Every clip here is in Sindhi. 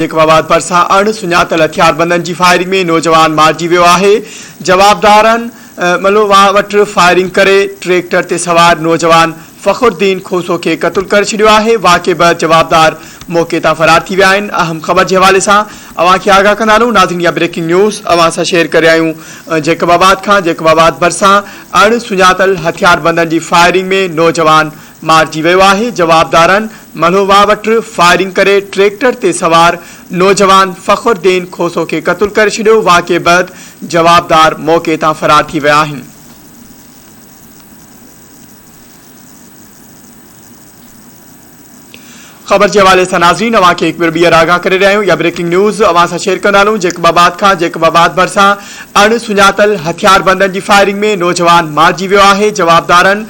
جيڪب آباد ڀرسان اڻ سڃاتل هٿياربندن جي فائرنگ ۾ نوجوان مارجي ويو آهي، جوابدارن ملوواهه وٽ فائرنگ ڪري ٽريڪٽر تي سوار نوجوان فخرالدين کوسو کي قتل ڪري ڇڏيو آهي، واقعي بعد جوابدار موقعي تان فرار ٿي ويا آهن، اهم خبر جي حوالي سان اوهان کي آگاهه ڪندا هلون، ناظرين اها بريڪنگ نيوز اوهان سان شيئر ڪري آهيون جيڪب آباد کان، جيڪب آباد ڀرسان اڻ سڃاتل هٿياربندن جي فائرنگ ۾ نوجوان مارجي ويو آهي، جوابدارن ملهوواهه وٽ فائرنگ ڪري ٽريڪٽر تي سوار نوجوان فخر الدين کوسو کي قتل ڪري ڇڏيو، واقعي بعد جوابدار موقعي تان فرار ٿي ويا آهن. خبر جي حوالي سان ناظرين اوهان کي هڪ ڀيرو ٻيهر آگاهه ڪري رهيا آهيون اها بريڪنگ نيوز اوهان سان شيئر ڪندا هلون جيڪب آباد کان جيڪب آباد ڀرسان اڻ سڃاتل هٿياربندن جي فائرنگ ۾ نوجوان مارجي ويو آهي جوابدارن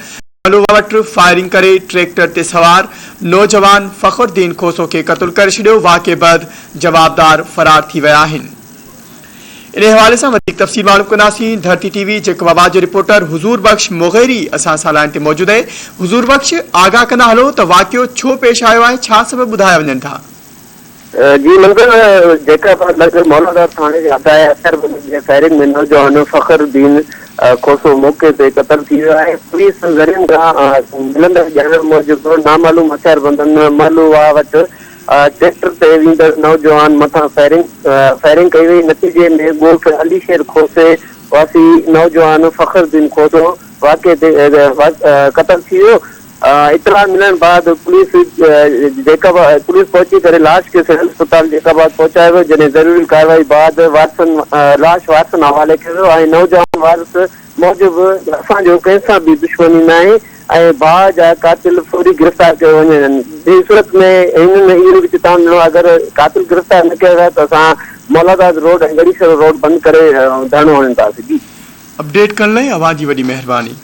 ملوه وٽ فائرنگ ڪري ٽريڪٽر تي سوار نوجوان فخر الدين کوسو کي قتل ڪري ڇڏيو، واقعي بعد جوابدار فرار ٿي ويا آهن. انهي حوالي سان وڌيڪ تفصيل معلوم ڪنداسين، ڌرتي ٽي وي جيڪب آباد جو رپورٽر حضور بخش مغيري اسان سان لائين تي موجود اهي، حضور بخش آگاهه ڪندا هلو ته واقعو ڇو پيش آيو آهي، ڇا سبب ٻڌايا وڃن ٿا؟ جي منظر جيڪب آباد لڳ مولاداد ٿاڻي جي حد آهي هٿياربندن جي فائرنگ ۾ نوجوان فخر الدين کوسو موقعي تي قتل ٿي ويو آهي پوليس ذريعن کان ملندڙ ڄاڻ موجب نامعلوم هٿياربندن محلو واهه وٽ ٽريڪٽر تي ويندڙ نوجوان مٿان فائرنگ فائرنگ ڪئي وئي نتيجي ۾ ڳوٺ علي شير کوسي واسي نوجوان فخر الدين کوسو واقعي تي قتل ٿي ويو اطلاع ملڻ بعد پوليس جيڪب پوليس پهچي ڪري لاش کي سول اسپتال جيڪب آباد پهچايو ويو جڏهن ضروري ڪارروائي بعد وارثن لاش وارثن حوالي ڪيو ويو ۽ نوجوان وارث موجب اسان جو ڪنهن سان به دشمني ناهي ۽ ڀاء جا قاتل فوري گرفتار ڪيو وڃن ٻي صورت ۾ هنن اهو به چتاون ڏنو اگر قاتل گرفتار نه ڪيا ويا ته اسان مولاداد روڊ ۽ ڳڙهي شھر روڊ بند ڪري ڌرڻو هڻنداسين جي. اپڊيٽ ڪرڻ لاء اوهان جي وڏي مهرباني.